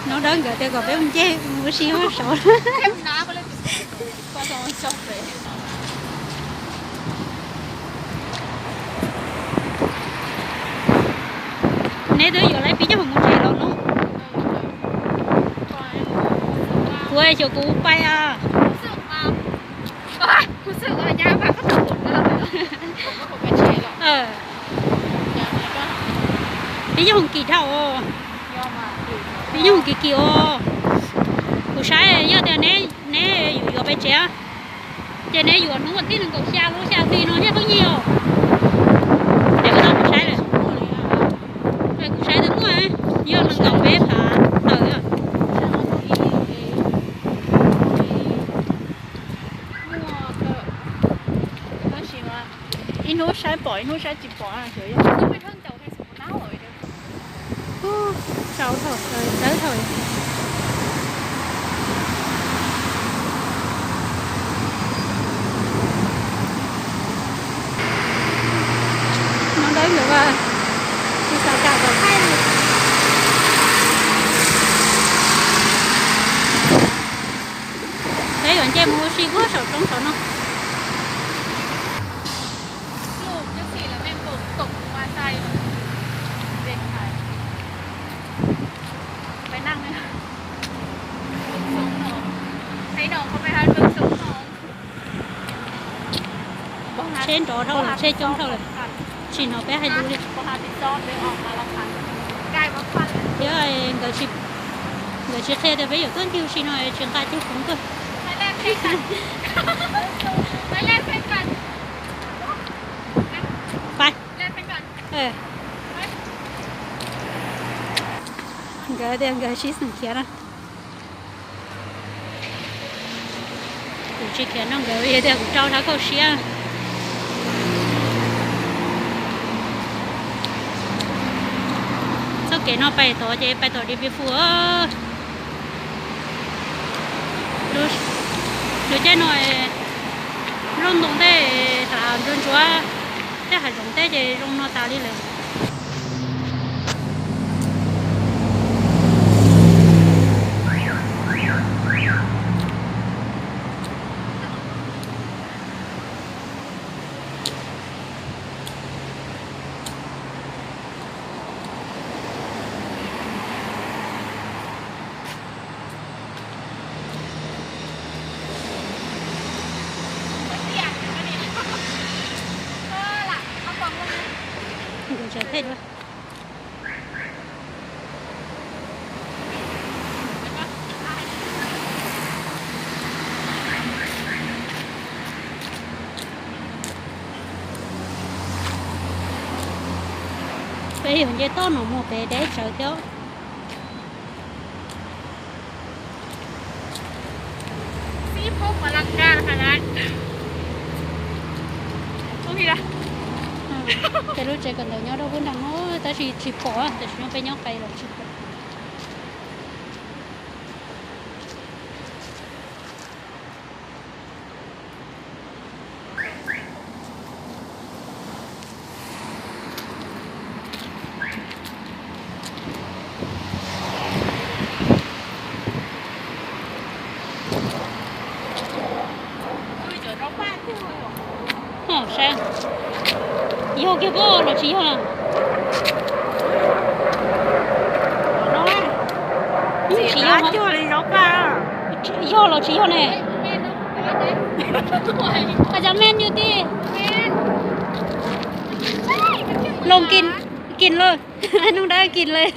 Nov dawb nkawd tias kom peb mus nce mus ua si hauv saud. Neb twb yuav lawv pib coj mus tsev los no. Kuv xyov kuv pais a. Pib coj mus kim dhau. Pib coj mus kim kim os. Kuv saib yog tias neb, neb yuav yuav pais tsev, ces neb yuav hnub vas thib nees nkaum xya lub xya hli no thiaj pheej yig os. Ces kuv tau kuv saib lawm. Kuv saib twb muaj, yog nees nkaum peb phav tawm. Ib hnub saib pom ib hnub saib tsis pom. Sau thaum, dawb thaum. No dawb nkawd, tsis xav kam kom thaij li. Peb yuav nce mus ua si puag saum roob saud no. Tsheb nrov dhau lawm, tsheb coob dhau lawm, tsis hnov peb hais lus li. Thiab nkawd tsis qhia tias peb yuav tuaj ncig ua si no tsis nqa cwj pwv tuaj. Nkawd tias nkawd sib xeem khiav na. Kuv tsis khiav no nkawd tias kuv rau dhau kauj siab. Txoj kev no pais tod ces pais tom Dien Bien Phu. Lub caij no lub ntoo tej hav ntsuab ntsuab, tej hav zoov tej ces zoo no tas li lawm. Nkawd tsav thiaj dua. Peb yuav nce toj no mus pem deb tsawv thiab. Peb lub tsev kawm ntawv nyob rau pub nrag no tab sis tsis pom, tam sim no peb nyob qis los tsis pom. Saib, yog kiag pob los tsis yog? Tsis yog, yog los tsis yog ne? Cov me nyuam tij, Loos Kim, Kim Loos, Nuj Dawb Kim Loos.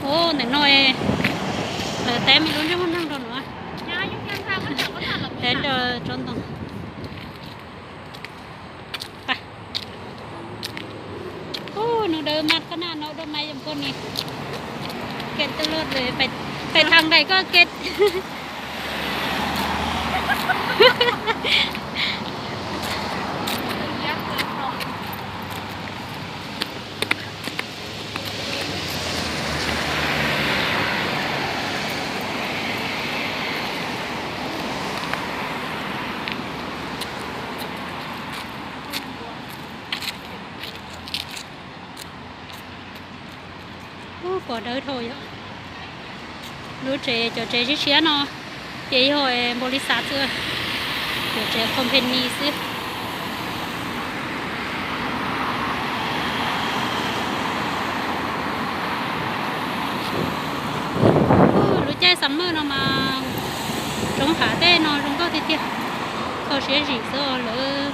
Ntawm no lawv teb me lub ntsej muag neeg rau no, teb rau tsob ntoo. Nuj Dawb maj koj naj no dua mas yom koj ni. Kem tuj loj, pem thaj nqaim koj kem. Pom dawb dhau yom. Lub tsev, cov tsev siab siab no ces yog npaum li xav xwb, cov tsev company xwb. Lub caij summer no mas roob hav tej no zoo nkauj tiag tiag, kho siab zim xwb lawm.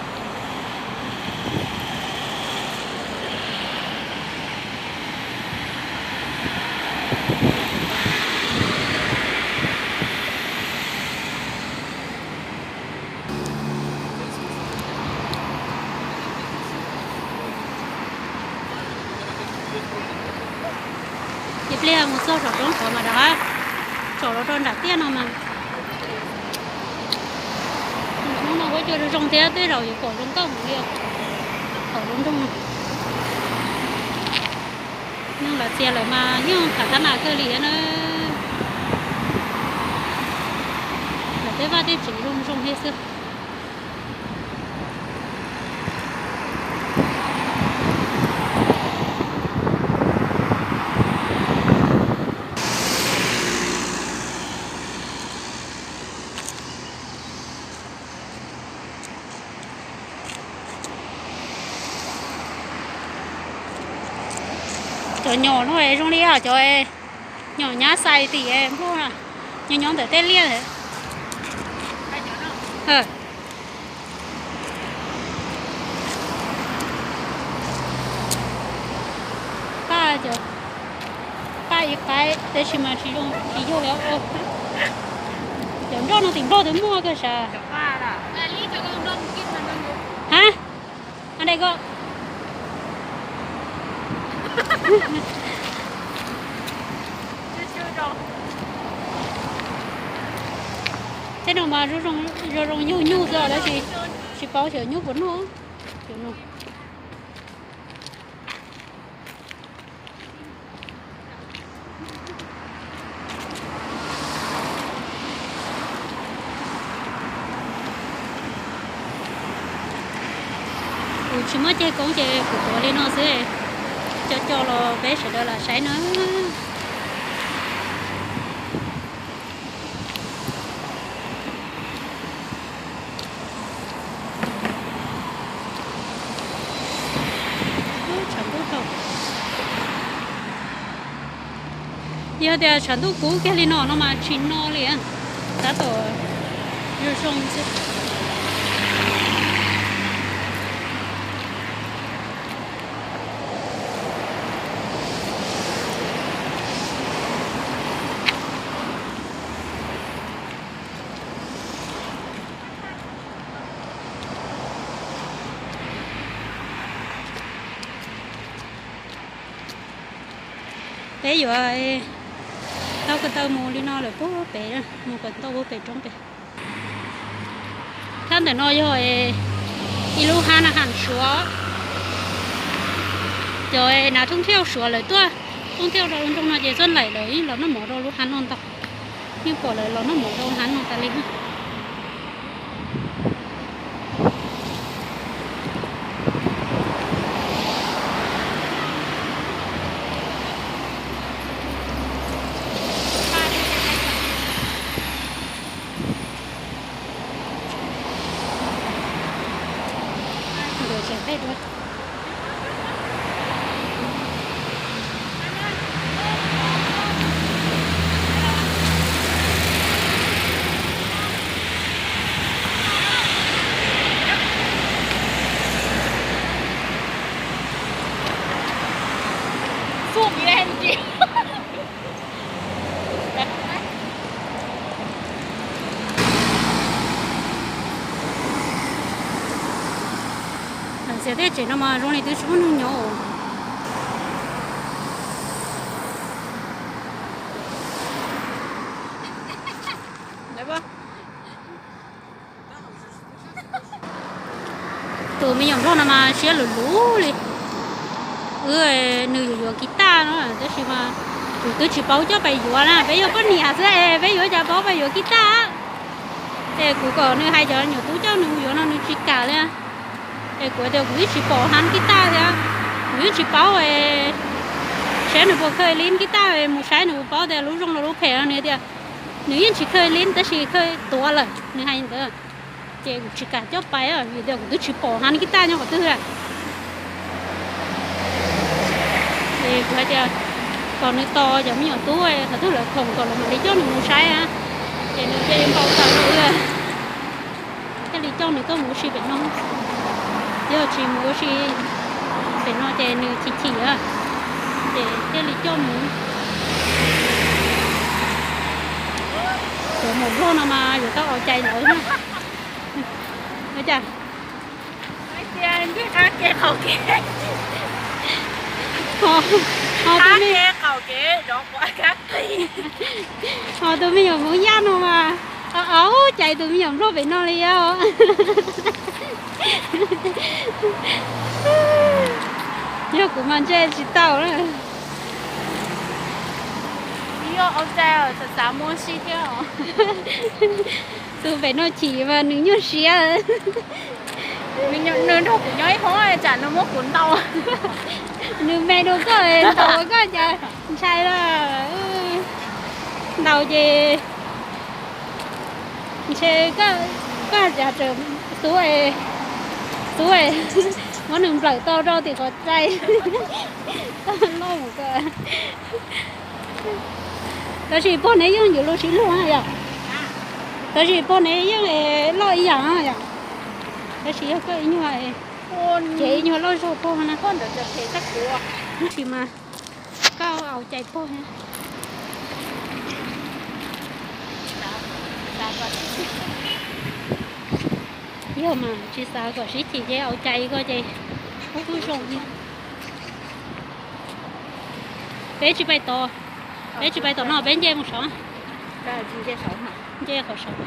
Ib pliag mus txog saum roob tod mas rov qab tsom los rau nram tiaj no mas. Hnub no huab cua zoo zoo thiab tej zaum yuav pom zoo nkauj heev li os. Pom zoo nroog. Neeg los txias lawm mas yeej tham thab nas kawg li thiab na. Lawv tej vaj tej tsev zoo zoo thiab xwb. Cov nyom no zoo li cov nyom nyab xais tim nplog, nyob nyob ntawm tej liaj. Paj, paj ib qaib tab sis mas tsis zoo, tsis yog li. Cov nroj no tim nplog twb muaj kawg sav. Ha, a dai ko. Tej no mas zoo zoo yug nyuj xwb tab sis tsis paub xyov nyuj puas noj. Kuv tsis muaj ceg koob ces kuv tuav li no xwb, coj coj los peb sawv daws lam saib na. Tshav ntuj tau. Yog tias tshav ntuj kub kiag li no no mas tsis no li, tab tom zoo zoo xwb. Peb yuav taug ko taw mus li no lawm puag pem, mus kom tau puag pem roob pem. Thab ntawm no yog ib lub hab na, hab Suav. Cov nav thoob thiaj Suav lawv tuaj thoob thiaj rau lub nroog no ces txoj laim lawv yeej los noj mov rau lub hab no ntau. Yeej pom lawv los noj mov rau hab no tas li. Lam xiav tej tsev no mas zoo li twb tsis muaj neeg nyob. Tus me nyuam nplog no mas siab luv luv li. Wb, nws yuav yuav kiv taj no tab sis mas kuv twb tsis paub coj pais yuav na, peb yog poj niam xwb es peb yuav cas paub pais yuav kiv taj. Es kuv kom nws hais cov nyuam tub coj nws mus yuav no nws tsis kam li. Es kuv tias kuv twb tsis pom hab kiv taj thiab, kuv twb tsis paub es Saib nws puas khaws li kib taj, mus saib nws puas paub tias lub zoo los lub phem no. Nws tias nws yeej tsis khaws li tab sis khaws tuav lawm, nws hais li ntawd. Ces kuv tsis kam coj pais vim tias kuv twb tsis pom hav kib taj nyob qhov twg. Ces kuv hais tias kom nws tos cov me nyuam tub thaum twg lawv khoom kom lawv mam li coj nws mus saib. Ces nws cia li npau taws rau wb, thiaj li coj nws tuaj mus ua si pem no. Yog tsis mus ua si pem no ces nws chim chim, ces thiaj li coj mus. Cov me nyuam Nplog no mas yuav tau ua cai lawv na. Ua cas? Ho, ho tus me, ho tus me nyuam Hmoob Yaj no mas, au, cais tus me nyuam Nplog pem no li os. Yog kuv mas ntshe tsis tau na. Tus pem no chim mas nws nyuaj siab. Nws nrog kuv nyob ib hoob tsam nws muab kuv ntaus. Nws me dua koj, ntaus koj cas ntshai lawm. Ntaus ces ntshe koj, koj cas tseem xub, xub muab nws nplawm tau rau tim qhov txai. Koj loj mus koj. Tab sis pog neb yeej yuav luag sib luag yom. Tab sis pog neb yeej loj ib yam yom. Tab sis yog koj ib nyuag, ces ib nyuag loj zog pog na. Tab sis mas koj ua cai pog thiab. Yog mas tsis xav kom sib chim ces ua cai koj ces ub kuj zoo thiab. Peb tsis pais tod, peb tsis pais tom no, peb nce mus saud. Nce qhov saud.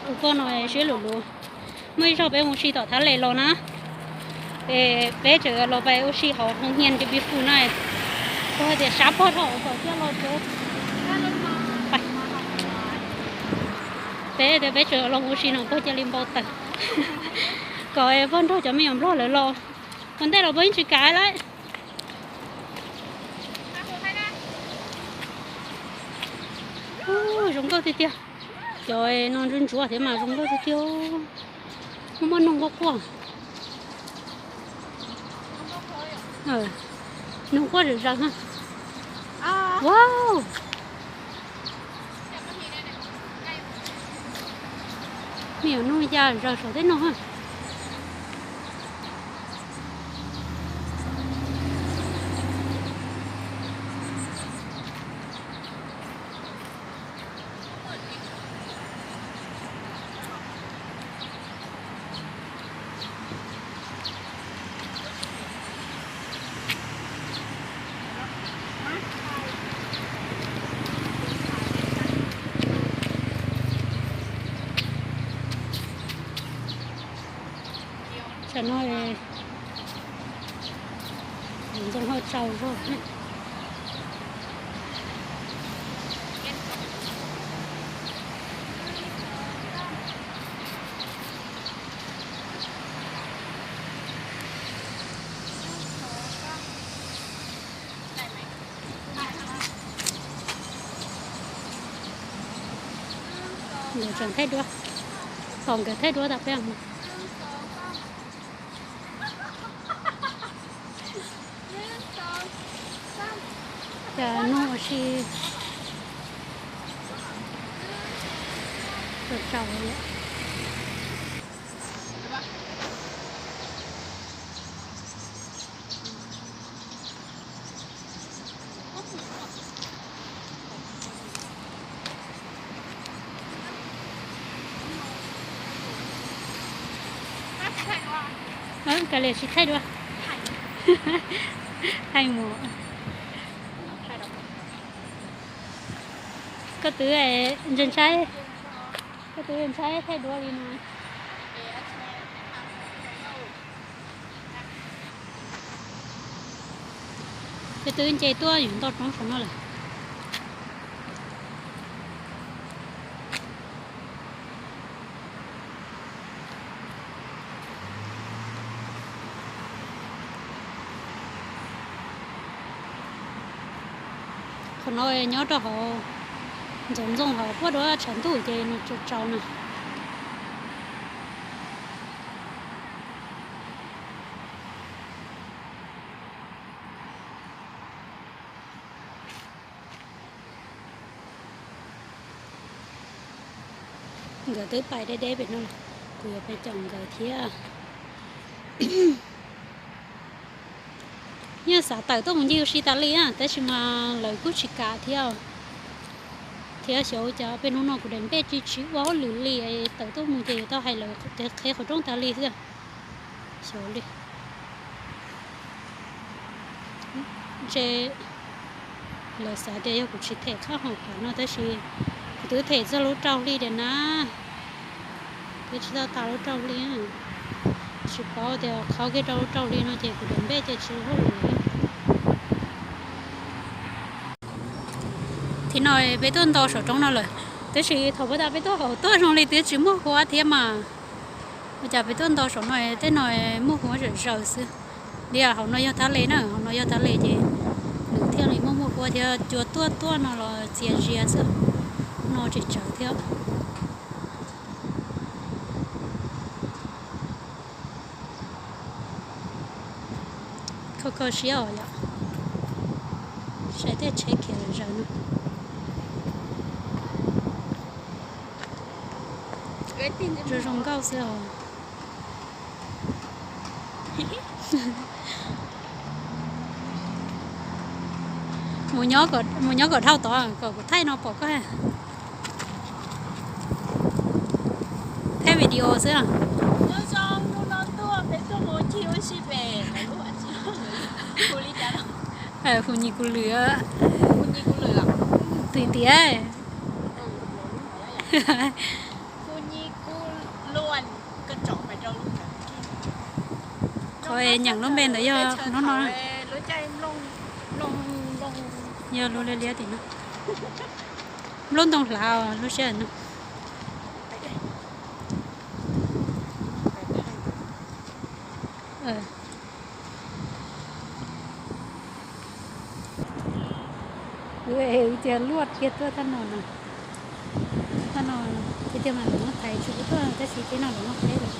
Tus pog no siab lus lus. Muaj ib zaug peb mus ua si tom Thab Les los na, es peb tseem los pais ua si hauv hoo hias Nce Pis Fus na. Pog hais tias sab pog dhau kom thiaj los tsev. Peb tias peb tseem los ua si no pog cia li npau taws. Kom pog nrog cov me nyuam Nplog lawv los ua ntej los pog yeej tsis kam lawm. Zoo nkauj tiag tiag. Cov no ntsuab ntsuab thiab mas zoo nkauj tiag tiag. Muaj muaj noog quaj quaj. Noog quaj zom zaws. Wow. Me nyuam noog ya zaws saum tej no. Tam no ntxoov hau tsaus zog. Nkawd tseem thaij duab, tos nkawd thaij duab tas peb mus. Cas nug ua si tsaus tsaus li. Kav liam tsis thaij dua. Thaij mus. Koj twb ntshai, koj twb ntshai thaij duab li no. Peb twb nce tuaj yuav nto roob saum no lawm. No nyob rau hauv ntxoov ntxoo hauv puag duab tshav ntuj ces nws tsaus tsaus na. Nkawd twb pais deb deb pem no, kuv yuav pais caum nkawd thiab. Yeej xav tawm tuaj mus ncig ua si tas li na, tab sis mas lawv kuj tsis kam thiab. Thiab xyov ua cas peb hnub no kuv daim npej tsis tsis ua hauj lwm li, tawm tuaj mus ces yuav tau hais lawv qheb qhov rooj tas li xwb. Xyov li. Ntshe lawv xav tias yog kuv tsis them qhab hau qhov no, tab sis kuv twb them txog lub rau hli tiag na. Twb tsis tau tas lub rau hli, tsis paub tias qhov kiag rau lub rau hli no ces kuv daim npej ces tsis ua hauj lwm li. Thaum no peb tuaj nto saum roob no lawm, tab sis thaum puag ta peb tuaj hauv tuaj zoo li twb tsis muaj huab thiab mas. Ua cas peb tuaj nto saum no tej no muaj huab zom zaws xwb. Li hauv no yog thaj le na, hauv no yog thaj le ces nws thiaj li muaj muaj huab thiab, cua tuaj tuaj no los txias zias xwb, no tseem tsawv thiab. Kho kho siab os yom. Saib tej tsheb khiav zom zaws no. Zoo zoo nkauj xwb os. Mus nyob kom dhau tod kom kuv thaij no pom koj. Thaij video xwb. Hu nyis kuv lwm. Twm tiag. Qhov nyeem lub npe ntawd yog hnub no. Yog lub liab liab tim no. Nplooj ntoo hlav lub sij hawm no. Wb tias luaj kiag tuaj thaj no na. Thaj no tiag tiag mas lawv muab thaiv tsis pub tuaj tab sis tej no lawv muab qheb lawm.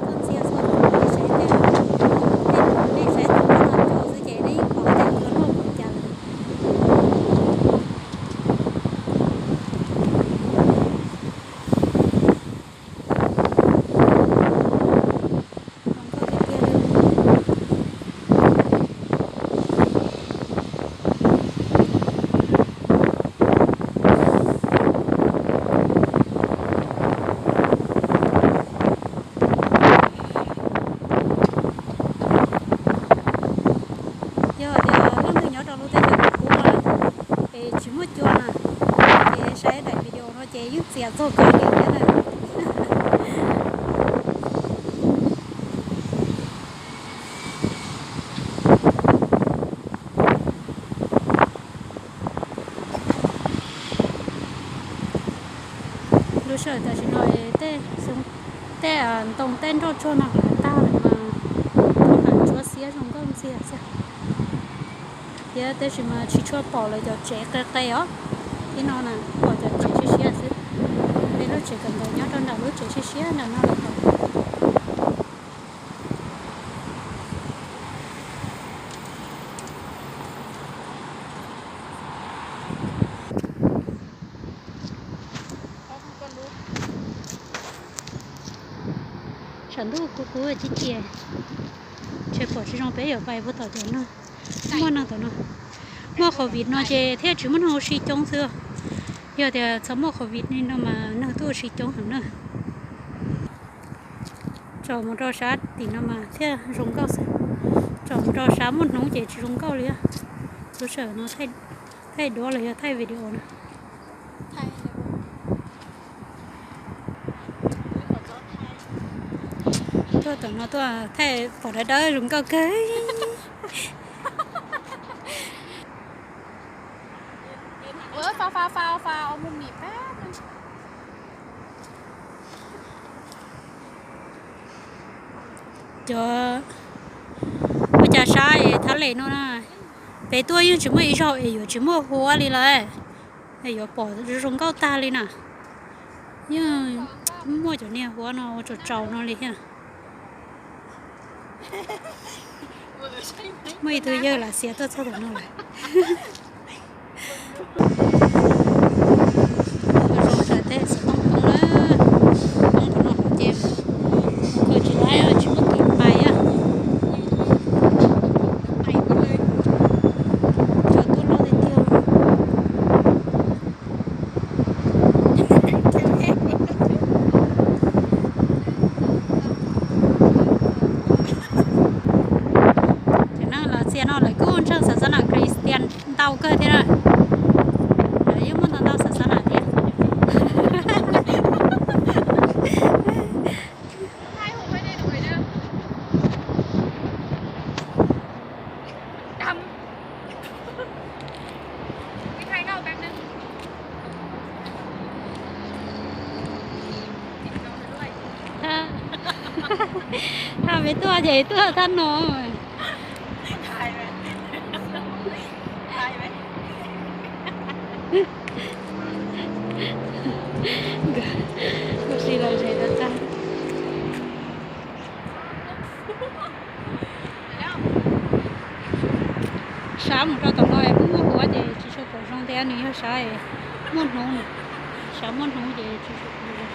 Tuaj ntxias xwb, nej saib tej, nej saib tej no rau xwb ces nej yeej pom tias cua luaj npaum cas lawm. Yog tias leej twg nyob rau lub teb chaws kuv qub no es tsis muaj cua na, ces saib daim video no ces yeej txias txog koj li thiab na. Lub sij hawm tam sim no tej xyoob, tej ntoo tej nroj tsuag no hlav tag lawm mas tau hlav tsuab xiab zoo nkauj ntxiag xwb. Thiab tab sis mas tsis tshua pom lawv cov tsev qe qe os. Tib no na pom cov tsev siab siab xwb. Peb lub tsev kawm ntawv nyob rau nram lub tsev siab siab nram no lawm. Tshav ntuj kub kub ci ci, ntshe pom tsis zoo peb yuav pais puag tom cov neeg muaj neeg tom no. Muaj covid no ces thiaj tsis muaj neeg ua si coob xwb. Yog tias txhob muaj covid li no mas neeg tuaj ua si coob heev na. Tsom mus rau sab tim no mas thiaj zoo nkauj xwb. Tsom mus rau sab muaj hnub ces tsis zoo nkauj li. Lub sij hawm no thaij duab los yog thaij video na. Tuaj tom no tuaj thaij pom dawb dawb zoo nkauj kawg. Cov, ua cas Sab es thab les no na, peb tuaj yeej tsis muaj ib zaug es yuav tsis muaj huab li lawm, es yuav pom zoo nkauj tag li na. Yeej muaj cov niag huab no ua tsaus tsaus no li thiab. Muaj ib tug yawg Lav Xias tuaj txog tom no lawm. Zoo sawv tej xov tooj poob na, poob tom no ces khaws tsis laib, tsis muaj kev pais. Cov tuaj loj tiag tiag. Cov neeg Lav Xias no lawv kuj ntseeg xav xav nas Khristas ntau kawg thiab na. Lawv yeej muaj ntau ntau xav xav nas thiab. Thaj peb tuaj ces tuaj thaj no. Nkawd ua si los ze tag tag. Sab mus rau tom no es kuj muaj huab ces tsis tshua pom zoo thiab, nws yog sab muaj hnub, sab muaj hnub ces tsis tshua pom zoo.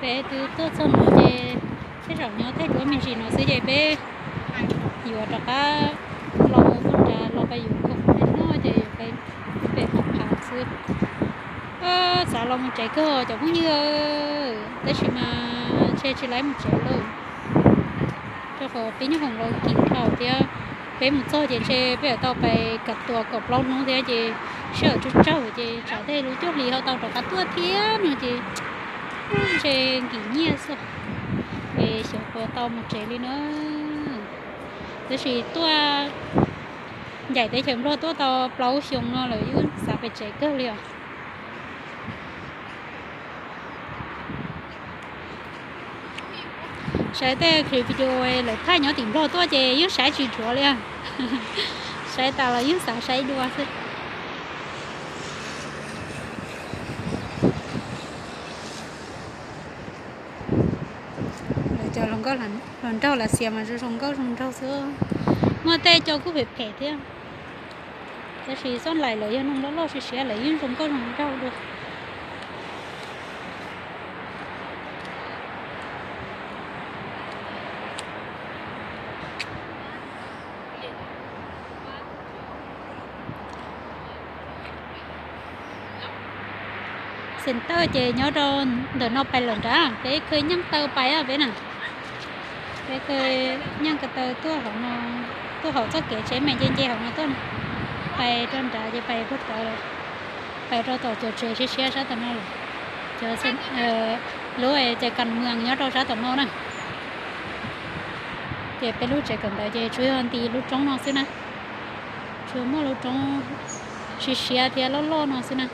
Peb twb tuaj txog no ces tej zaum nyob tej duab me ntsis no xwb ces peb yuav rov qab los mus nram los pais yuav khoom noj ces yuav pem hoob phav xwb. Xav los mus tsev kawg cov phooj ywg, tab sis mas ntshe tsis laib mus tsev lawm, rau qhov peb nyob hoom los kim dhau thiab. Peb mus txog ces ntshe peb yuav tau pais kav tua kaum plaub hnub thiab ces sij hawm tsawg tsawg ces tsam tej lub cuaj hlis ho tau rov qab tuaj thiab no ces ntshe nkim nyiaj xwb es xyov puas tau mus tsev li na. Tab sis tuaj ncaim teb chaws Nplog tuaj tau plaub xyoo no lawm yeej xav pais tsev kawg li os. Saib tej clip video lawv thaij nyob tim Nplog tuaj ces yeej saib tsis dhuav li. Saib tas los yeej xav saib dua xwb. Lawv cov hluas nkauj hluas nraug Lav Xias mas zoo zoo nkauj zoo nraug xwb. Muaj tej cov kuj phem phem thiab, tab sis xob laim lawv yog neeg loj loj siab siab lawv yeej zoo nkauj zoo nraug dua. Center ces nyob rau ntawm no pais lawm nrad, peb khaws nyeej taw pais peb na. Peb khaws nyeej ko taw tuaj hauv no, tuaj hauv txoj kev tsheb me nce nce hauv no tuaj, pais rau nrad ces pais puag tod lawm, pais rau tom cov tsev siab siab sab tom no lawm. Cov lub cais kas mws nyob rau sab tom no na. Ces peb lub tsev kawm ntawv ces tsuas yog nti lub roob no xwb na, tsuas muaj lub roob siab siab thiab loj loj no xwb na.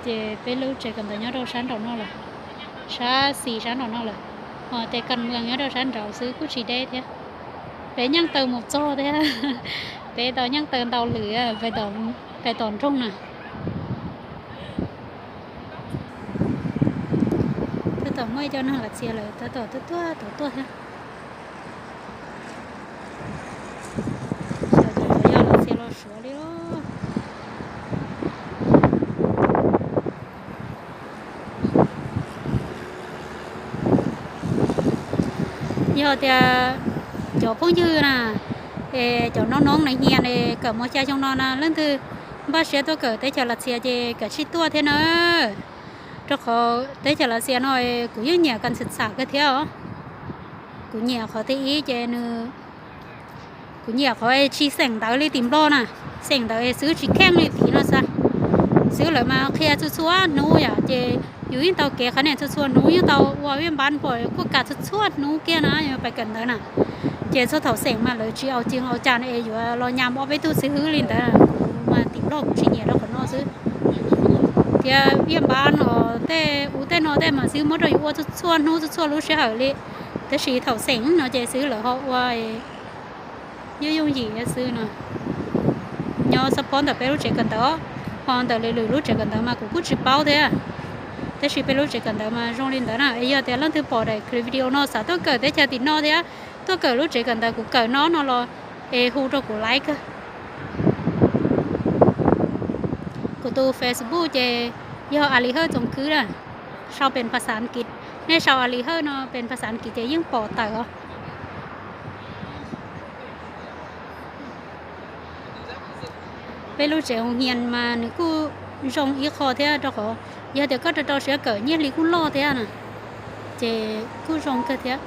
Ces peb lub tsev kawm ntawv nyob rau sab nraum no lawm, sab xis sab nraum no lawm, ho cais kas mws nyob rau sab nraud xwb kuj tsis deb thiab. Peb nyeej taw mus txog thiab, peb tau nyeej taw ntau lwm, pais tom nroog na. Tab tom muaj ib co neeg Lav Xias lawm tab tom tuaj tuaj tom tuaj thiab. Xyov cov Lav Xias los suav li os. Yog tias cov phooj ywg na, es cov noob noob na hias es kawm mos xya xyoo no na leej twg npaj siab tuaj kawm teb chaws Lav Xias ces kav tsij tuaj thiab na. Rau qhov teb chaws Lav Xias no kuv yeej nyiam kas xwm txam kawg thiab os. Kuv nyiam qhov thib ib ces nws, kuv nyiam qhov tsis xeem ntawv li tim Nplog na, xeem ntawv xwb tsis kheej li tim no xwb. Xwb lawv mas qhia txhua txhua hnub yom ces Yus yeej tau kev qhab nim txhua txhua hnub, yeej tau ua viaj npab pom kuj kam txhua txhua hnub kiag na, yog pais kawm ntawv na. Ces txog thaum xeem mas lawv tsis au cin au cas es yuav los nyam ob peb tug xib hwb li ntawd, kuv mas tim loj kuv tsis nyiam rau qhov no xwb. Thiab viaj npab no, tej u tej no tej mas xib hwb muab rau yus ua txhua txhua hnub txhua txhua lub sij hawm li. Tab sis thaum xeem no ces xib hwb lawv ho ua yooj yooj yim xwb no. Nyob xab phob ntawm peb lub tsev kawm ntawv, ho ntawm li lwm lub tsev kawm ntawv mas kuv kuj tsis paub thiab. Tab sis peb lub tsev kawm ntawv mas zoo li ntawd na. Es yog tias leej twg pom daim clip video no xav tuaj kawm teb chaws tim no thiab tuaj kawm lub tsev kawm ntawv kuv kawm no no los es hu rau kuv like. Kuv tus Facebook ces yog A Li Hawj Txoos Khwb na, sau pes phas xas As kiv. Nej sau A Li Hawj no pes phas xas As kiv ces yeej pom tawm os. Peb lub tsev hoos hias mas nws kuj zoo ib qho thiab, rau qhov yog tias koj rau rau siab kawm nyiaj hli kuj loj thiab na, ces kuj zoo kawg thiab.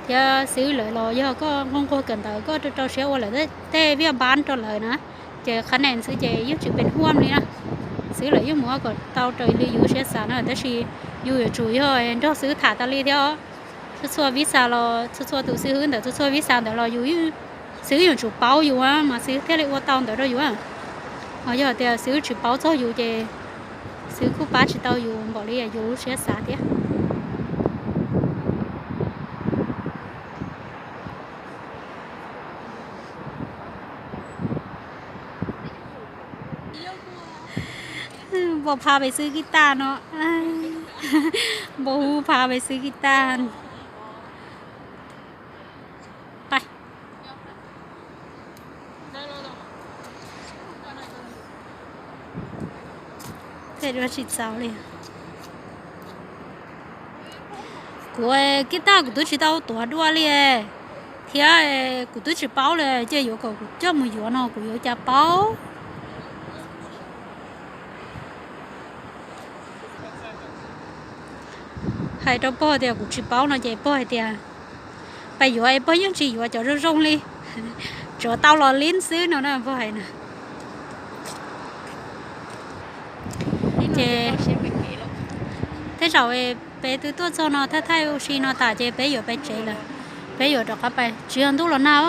Thiab xib hwb lawv los yog koj nquag nquag kawm ntawv koj rau rau siab ua lawv tej viaj npab rau lawv na, ces qhab nim xwb ces yeej tsis pes huaj li na. Xib hwb lawv yeej mus ua kom tau raws li yus siab xav na, tab sis yus yuav tsum yog nrog xib hwb tham tas li thiab os. Txhua txhua visa los txhua txhua tus xib hwb ntawd txhua txhua visa ntawd los yus, xib hwb yuav tsum paub yus mas xib hwb thiaj li ua tau ntawd rau yus. Ho yog tias xib hwb tsis paub txog yus ces xib hwb kuj pab tsis tau yus npaum li yus lub siab xav thiab. Npau pha pes xwb kib taj no. Npau hu pha pes xwb kib taj. Tej dua tsis txaus li. Kuv kib taj kuv twb tsis tau tuav dua li, thiab kuv twb tsis paub li, ces yuav kom kuv coj mus yuav no kuv yuav cas paub. Hais rau pog tias kuv tsis paub no ces pog hais tias pab yuav es pog yeej tsis yuav cov zoo zoo li, tsuav tau los lib xwb no na pog hais na. Ces tej zaum peb twb tuaj txog no thaij thaij ua si no tas ces peb yuav pais tsev lawm, peb yuav rov qab pais tsis yog ntuj los nag.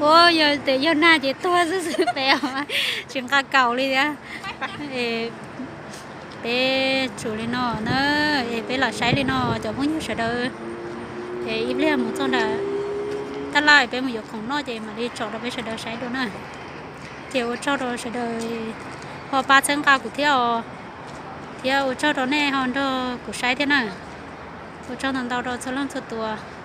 Ua yog tias yog nag ces tuag xwb xwb peb tsis nqa kaus li thiab. Peb tsum li no na, es peb los saib li no cov phooj ywg sawv daws. Es ib pliag mus txog nram taj laj peb mus yuav khoom noj ces mam li tso rau peb sawv daws saib dua na. Ces ua tsaug rau sawv daws, ho pab txhawb nqa kuv thiab os, thiab ua tsaug rau nej ho nrog kuv saib thiab na. Ua tsaug ntau ntau rau txhua leej txhua tus.